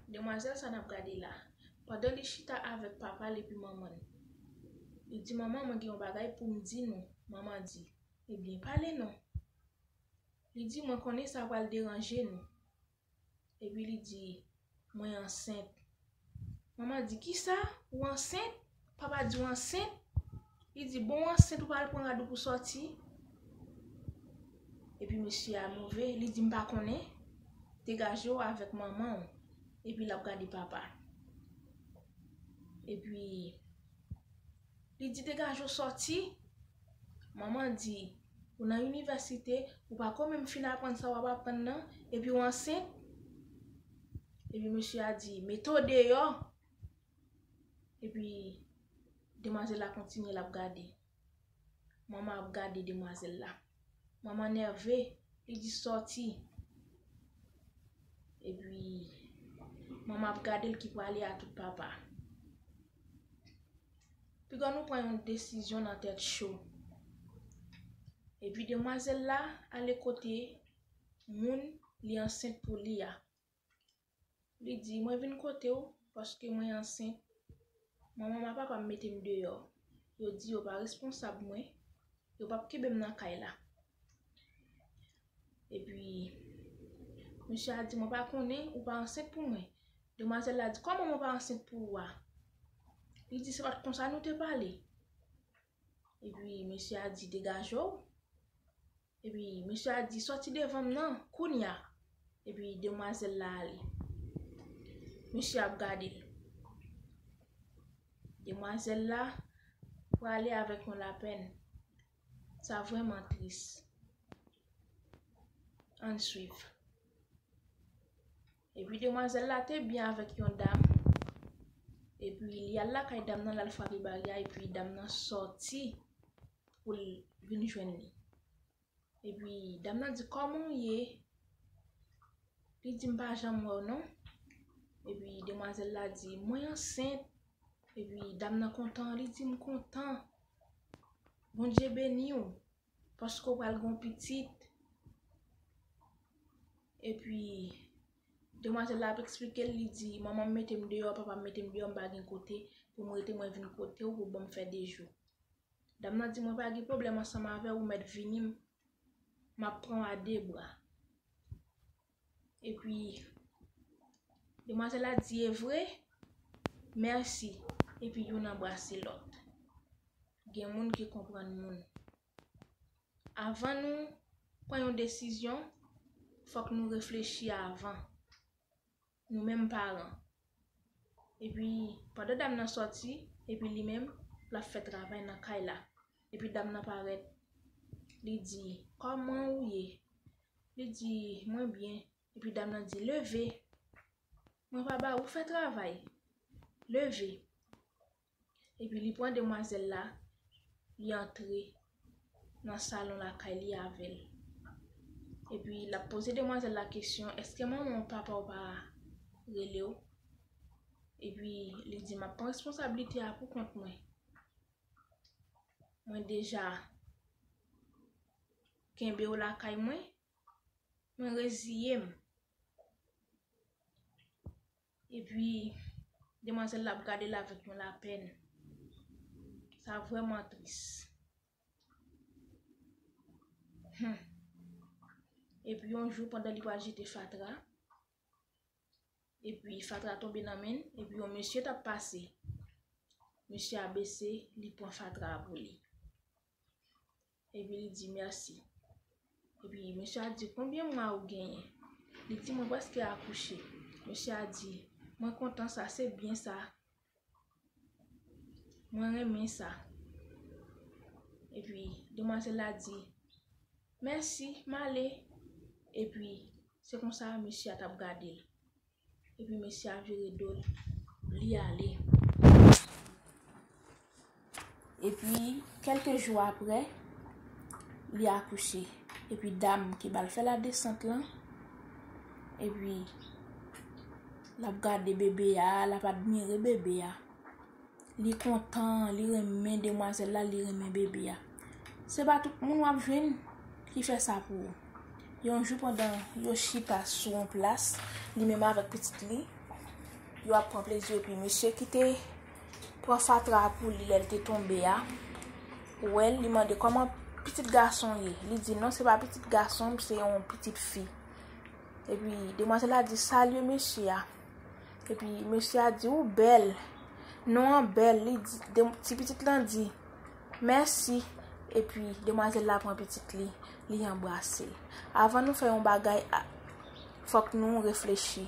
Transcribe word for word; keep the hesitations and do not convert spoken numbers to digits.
Demwazèl sa n ap gade la, pandan li chita avèk papa l epi manman l, li di, "Manman, mwen gen yon bagay pou m di nou." Manman di, "Ebyen, pale non." Li di, "Mwen konnen sa pral deranje nou." Epi li di, "Mwen ansent." Manman di, "Kisa? Ou ansent?" Papa di, "Ou ansent?" Li di, "Bon, ou ansent, ou pral pran rad ou pou sòti?" Epi mesye a move, li di, "M pa konnen. Degaje w avèk manman w." Epi l ap gade papa. Epi li di, "Degaje w sòti." Manman di, "Ou nan inivèsite, ou pa ko menm fin aprann sa w ap aprann nan, epi w ansent." Epi mesye a di, "Mete w deyò." Epi demwazèl la kontinye l ap gade. Manman ap gade demwazèl la. Manman nève, li di, "Sòti." Epi manman ap gade l ki prale a tout papa. Piga nou pran yon desizyon nan tèt cho. Epi demwazèl la ale kote moun li ansent pou li a. Li di, "Mwen vin kote w paske mwen ansent. Manman m ak papa m mete m deyò. Yo di yo pa responsab mwen. Yo p ap kenbe m nan kay la." Epi mesye a di, "Mwen pa konnen, ou pa ansent pou mwen." Demwazèl la di, "Kòman mwen pa ansent pou ou a?" Li di, "Se pa t konsa nou te pale." Epi mesye a di, "Degaje w." Epi mesye a di, "Sòti devan m nan, kounye a." Epi demwazèl la ale. Mesye ap gade l. Demwazèl la prale avèk yon lapèn. Sa vrèman tris. Ann swiv. Epi demwazèl la te byen avèk yon dam. Epi li al lakay dam nan, l al frape baryè, epi dam nan sòti pou l vin jwenn li. Epi dam nan di, "Kòman w ye?" Li di, "M pa janm wè w non." Epi demwazèl la di, "Mwen ansent." Epi dam nan kontan, li di, "M kontan. Bondye beni w, paske w pral gen yon pitit." Epi demwazèl la ap eksplike l, li di, "Manman m mete m deyò, papa m mete m deyò, m pa gen kote pou m rete, mwen vin kote w pou ban m fè de jou." Dam nan di, "Mwen pa gen pwoblèm ansanm avè w, ou mèt vini, m, m ap pran w a de bra." Epi demwazèl la di, "E vre? Mèsi." Epi youn anbrase lòt. Gen moun ki konprann moun. Avan nou pran yon desizyon, fòk nou reflechi avan. Nou menm paran. Epi pandan dam nan sòti, epi li menm, l ap fè travay nan kay la. Epi dam nan parèt, li di, "Kòman ou ye?" Li di, "Mwen byen." Epi dam nan di, "Leve. Mwen pa ba ou fè travay. Leve." Epi li pran demwazèl la, li antre nan salon lakay li avè l. Epi l ap poze demwazèl la kesyon, "Èske manman w, papa w pa rele w?" Epi li di, "M ap pran responsablite a pou kont mwen. Mwen deja kenbe w lakay mwen, mwen reziye m." Epi demwazèl la ap gade l avèk yon lapèn. Sa vrèman tris. Hmm. Epi yon jou, pandan li pral jete fatra, epi fatra tonbe nan men l, epi yon mesye t ap pase. Mesye a bese, li pran fatra a pou li. Epi li di, "Mèsi." Epi mesye a di, "Konbyen mwa ou genyen?" Li di, "Mwen prèske akouche." Mesye a di, "Mwen kontan sa, se byen sa. Mwen renmen sa." Epi demwazèl la di, "Mèsi, m ale." Epi se konsa mesye a t ap gade l. Epi mesye a vire do l, li ale. Epi kèlke jou apre, li akouche. Epi dam ki ba l fè ladesant lan, epi l ap gade bebe a, l ap admire bebe a. Li kontan, li renmen demwazèl la, li renmen bebe a. Se pa tout moun w ap jwenn ki fè sa pou ou. Yon jou, pandan yo chita sou yon plas, li menm avèk pitit li, Yo ap pran plezi, epi mesye ki te pran fatra pou li lè l te tonbe a, ou wè l, li mande kòman pitit gason ye. Li di non, se pa pitit gason m, se yon pitit fi. Epi demwazèl la di salye mesye a. Epi mesye a di ou bèl. Non an bèl, li di, ti pitit lan di mèsi. Epi demwazèl la pran pitit li, li anbrase l. Avan nou fè yon bagay, fòk nou reflechi.